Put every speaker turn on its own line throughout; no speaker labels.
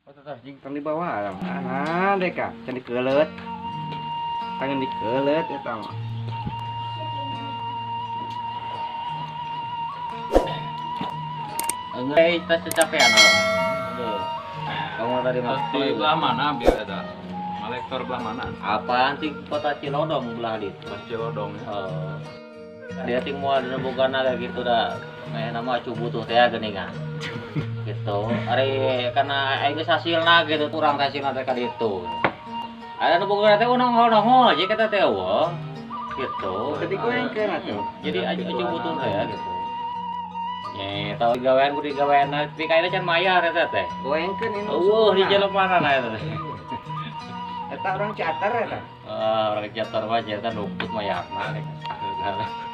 Oh, tetap jing tong di bawah. Nah, deka, can dikeuleut. Tangan dikeuleut eta mah.
Enggak, tas kecapean. Aduh. Kamu tadi mas
di belah mana biar ada? Malektor belah mana?
Apaan sih kota Cilodong belah di?
Pas Cilodong ya.
Oh. Dia ting moal dina bogana kayak gitu dah. Nah, nama acu butuh teh geuningan. Gitu. Ari karena aing geus hasilna gitu kurang hasilna teh ka ditu. Ada nu bogana teh nongol-nongol aja kita teh eueuh. Gitu.
Tadi goengkeun atuh.
Jadi acu butuh teh ya gitu. Nye, tau digawean ku digawean tapi kayaknya can mayar eta teh.
Goengkeun ini.
Eueuh di jelema mana eta teh.
Eta orang Ciater eta.
Ah, orang Ciater mah eta numput mayarna.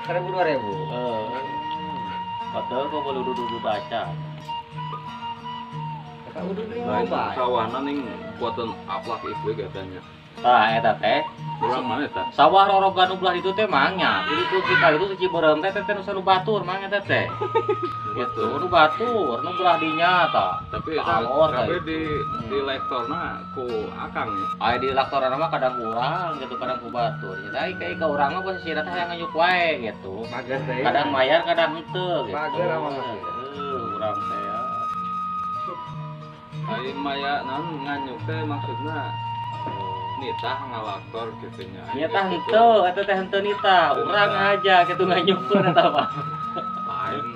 1000 2000.
Heeh. Padahal kok boleh duduk baca.
Eta udud deui loba.
Sawahna ning buatan aplak ieu katanya.
Tah eta teh.
Urang mana eta?
Sawah rorogan nu belah ditu teh mangnya. Jadi tuh kita itu si Ciberem teh teh nu batur mang eta teh. Gitu, nu batur, nu belah dinya tah.
Tapi tapi di lektorna ku akang ya.
Aya di lektorna mah kadang urang gitu, kadang ku batur. Jadi kayak ka urang mah posisina teh hayang nganyuk wae gitu.
Mager teh.
Kadang mayar, kadang henteu gitu.
Mager mah.
Heuh, urang teh ya.
Ai maya naon nganyuk teh maksudna nitah ngalaktor gitu nya.
Nitah henteu, eta teh henteu nitah. Urang aja kitu nganyukkeun eta mah.
Lain.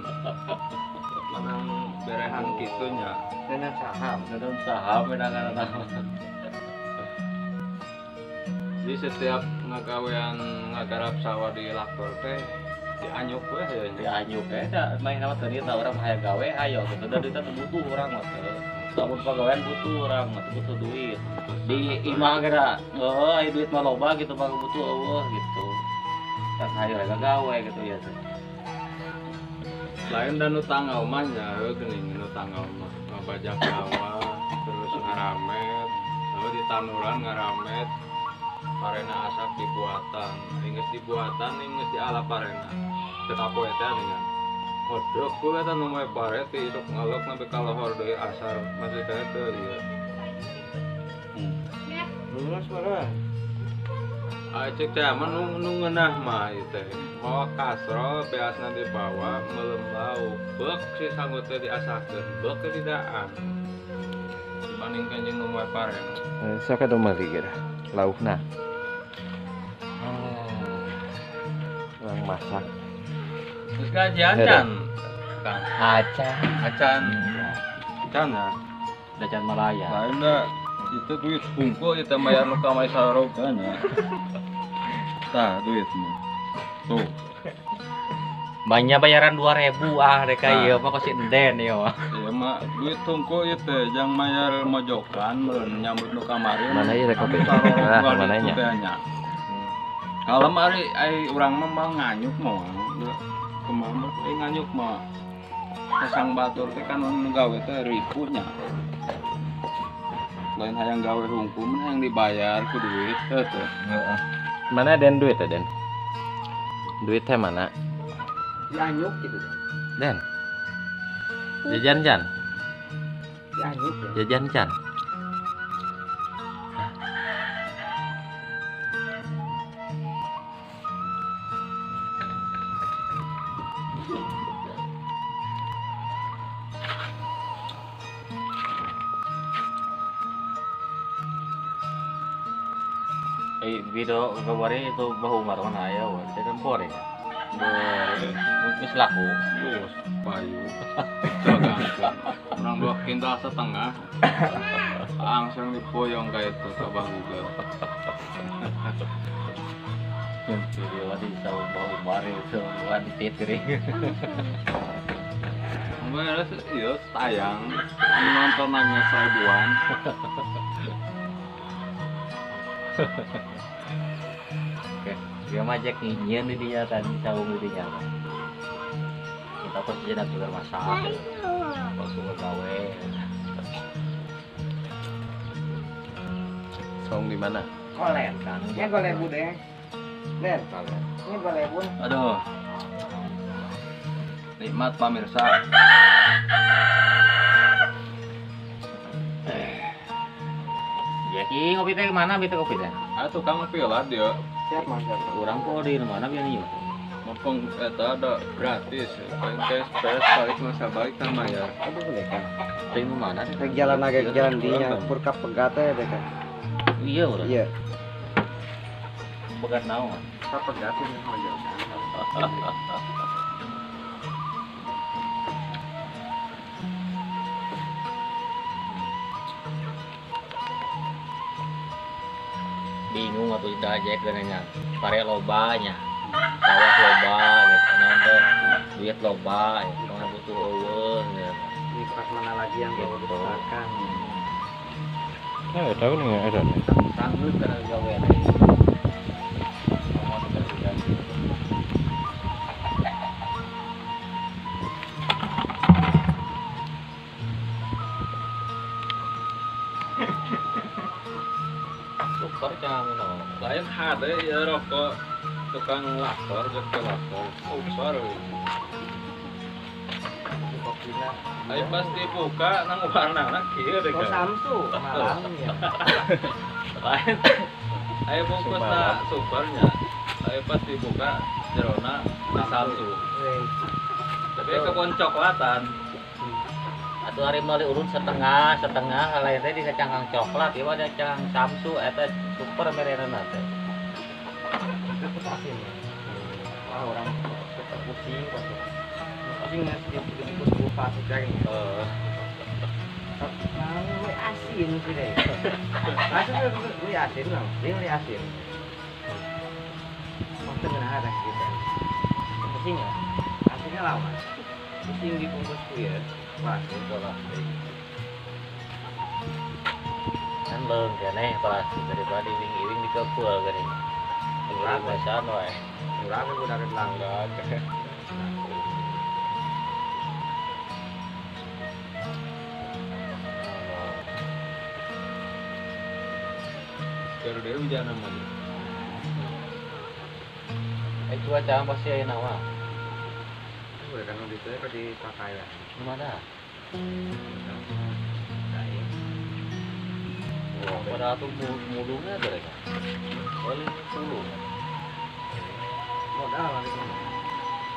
Menang berehan kitu nya.
Menang saham,
menang saham menang eta.
Jadi setiap ngagawean ngagarap sawah di laktor teh dianyuk we ya.
Dianyuk we da main mah teu nitah urang hayang gawe ayo gitu. Da duitna teu butuh urang mah teu. Lamun pagawean butuh urang mah butuh duit. Di imah geura heuh aya duit mah loba gitu mah butuh eueuh gitu. Kan hayo gawe gitu ya.
Lain dan nu tanggal mah nya heuh geuning nu tanggal mah ngabajak sawah terus ngaramet, lalu di tanuran ngaramet parena asap dibuatan, geus dibuatan geus diala parena. Teu kapoe teh nya. Kodok ku eta nu moe pare ti isuk ngalok sampai ka lohor deui asar masih kaya teu ieu.
Lulus mana?
Ah cek teh mah nu ngeunah mah ieu teh. Mawa kasrol beasna dibawa meuleum lauk. Beuk si sanggut teh diasakeun, beuk teh didaan. Dibandingkeun jeung nu moe pare.
Sok atuh meuli geura laukna. Urang masak.
Terus gajian can? Kang.
Acan.
Acan. Can ya?
Acan Malaya.
Lain dah. Itu duit bungkul itu bayar nu ka mai sarogan ya. Tah duitmu. Tuh.
Banyak bayaran 2000 ah rek ieu mah kos enden ieu mah.
Ieu mah duit tungku ieu teh jang mayar mojokan meureun nyambut nu kamari.
Mana ieu rek kopi? Nah, mana nya?
Kalau mari ai urang mah mah nganyuk mah. Kumaha eh nganyuk mah. Pasang batur teh kan nu gawe teh ripuh nya. Lain hayang gawe hungkul mah hayang dibayar ku duit teh teh.
Heeh. Mana Den duit teh Den? Duit teh mana?
Dianyuk gitu.
Den. Jajan can.
Dianyuk.
Jajan can.
Video kemarin itu bahu marwan aya wah itu kan pore ya. Geus laku.
Geus payu. Dagang. Urang 2,5 kintal. Langsung dipoyong ka itu ka Bah Google.
Video di saung bahu mari itu wantit geuring.
Beres ieu tayang nonton nangis seribuan.
Oke, dia mah cek nyieun di dinya tadi saung di dinya. Kita posisi nak keluar masak. Langsung gawe.
Saung di mana?
Koler kan. Ya goler bude. Den, koler. Ini goler bun.
Aduh. Nikmat pemirsa.
Cing, kopi teh mana bita kopi teh?
Ah tukang ngopi lah dia.
Siap Mang, siap.
Urang kok di mana bieu nih?
Mumpung eta ada gratis, paling cash pes balik masa balik sama ya.
Aduh boleh kan.
Teh mana teh?
Rek jalan agak jalan dinya purka pegat teh deh kan.
Iya urang.
Iya.
Pegat naon?
Ka pegat ini mah jauh.
Bingung atuh dajek geuningan. Pare loba nya. Sawah loba gitu, nanti duit loba, gitu, mana butuh eueuh gitu.
Nikmat mana lagi yang perlu
Gitu.
dirasakan?
Nah, tahu nih ada.
Sanggup kana gawe teh. Ngomong kerja. Super jangan no.
Lain hade ya rokok tukang lapor, jeung lapor. Super.
Kopina.
Ayo pas dibuka nang warnana kieu deh
Oh
kan.
Samsu malamnya.
Lain. Ayo bungkusna supernya. Ayo pas dibuka jerona Samsu.
Weh,
Tapi kebun coklatan.
Atuh hari meuli urut setengah, setengah lain teh di cangkang coklat, ieu mah ada cangkang Samsu eta super mereunana teh.
itu asin. Wah orang tetap pusing kok. Pusing nggak sih dibungkus plastik lagi.
Heeh.
Nah, asin sih deh. Langsung beli asin lah, beli asin. Waktu nggak ada gitu.
Pusing ya?
Asinnya lama. Pusing dibungkus ya. Plastik plastik.
Kan leung keneh plastik daripada iwing-iwing dikepeul geuning. Murah pisan wae.
Murah kan udah langgan.
Baru dia hujan namanya.
Cuaca pasti aya nawa.
Udah kan itu ya di pakaian.
Mana? Wah, pada tuh mulungnya mereka. Paling puluh.
Modal lagi kan.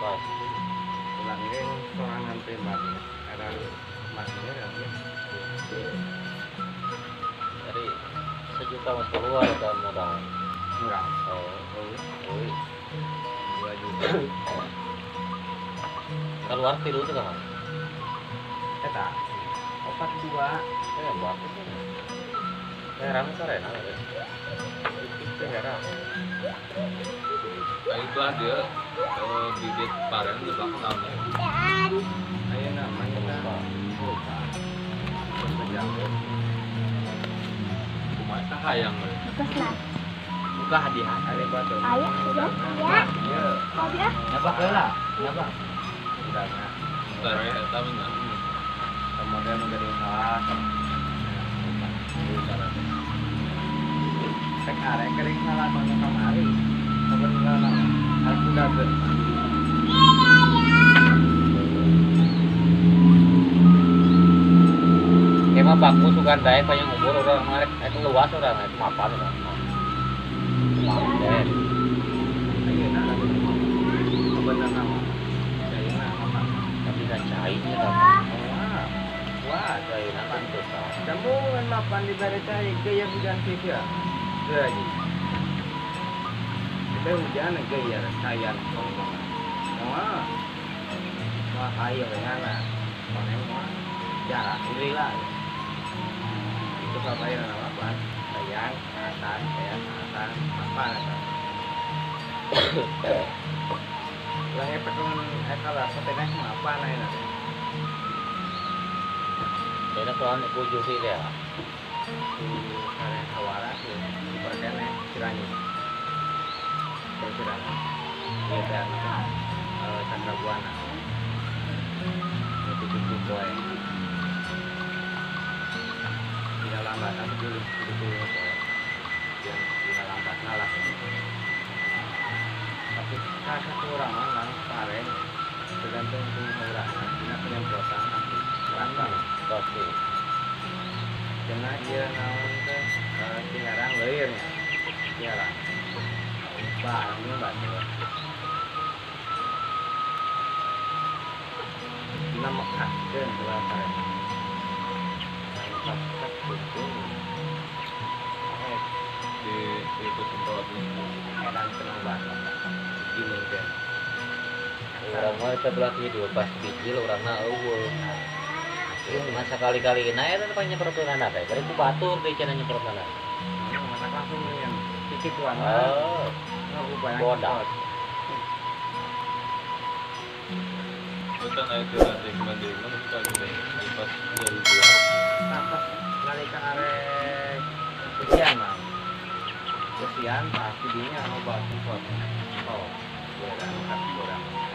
Pasti.
Pulang ini sorangan pribadi. Ada matinya kan ya.
Jadi sejuta mas keluar ada modal.
Murah.
Oh, oh,
2 juta.
Keluar tilu tuh kan?
Eta. 4 2.
Bagus. Herang karena
Itu herang.
Ayo dia bibit paren di belakang namanya.
Ayo namanya lupa.
Kumaha kahayang we.
Buka hadiah ada batu.
Ayah, ya.
Iya.
Kopi ah.
Nyapa heula? Nyapa?
Udah.
Tare eta mah.
Kemudian udah salah. Rek arek kering salah kono kamari. Sebenarnya arek udah geus.
Emang bagus sugan dae panjang umur urang mah rek luas urang rek mapan urang. Mapan.
Ayeuna sebenarnya mah ayeuna apa?
Tapi kan cairnya tapi.
Wah,
cairna tentu sah.
Kamu mapan di bare cai gaya hujan kieu. Lagi. Kita hujan gaya sayan. Wah. Wah, ayo ngana. Mana mah jarak alhamdulillah. Itu kabayan apa? Sayang, atas, sayang, atas, apa atas. Lah efek eta lah sepeda apa naik.
Saya kurang kuju sih ya.
Di kawara sih, perkene Ciranyi. Perkiraan. Iya, Chandra Buana. Itu cukup boy. Tidak lambat aku dulu itu boy. Yang tidak lambat ngalah. Tapi kakak orang nang paren tergantung orang. Dina penyemprotan nanti rata.
Pasti.
Karena dia naon teh Ciherang leuirnya. Ciherang. Barang batu. Dina mekaskeun bulan pare. Mantap gitu.
Di itu semprot
edan tenang banget. Gini kan.
Urang mah teh belah tidur pas bijil urangna eueuh. Cuma sekali-kali na eta teh nyemprotkeunana teh. Bari ku batur teh cenah nyemprotkeunana.
Masak langsung yang kikituan.
Oh, bodak.
Kita naik ke lantai mandi mana kita di pas dari dua.
Pas nalika arek kesian mah. Kesian pasti dinya loba support. Oh, orang orang.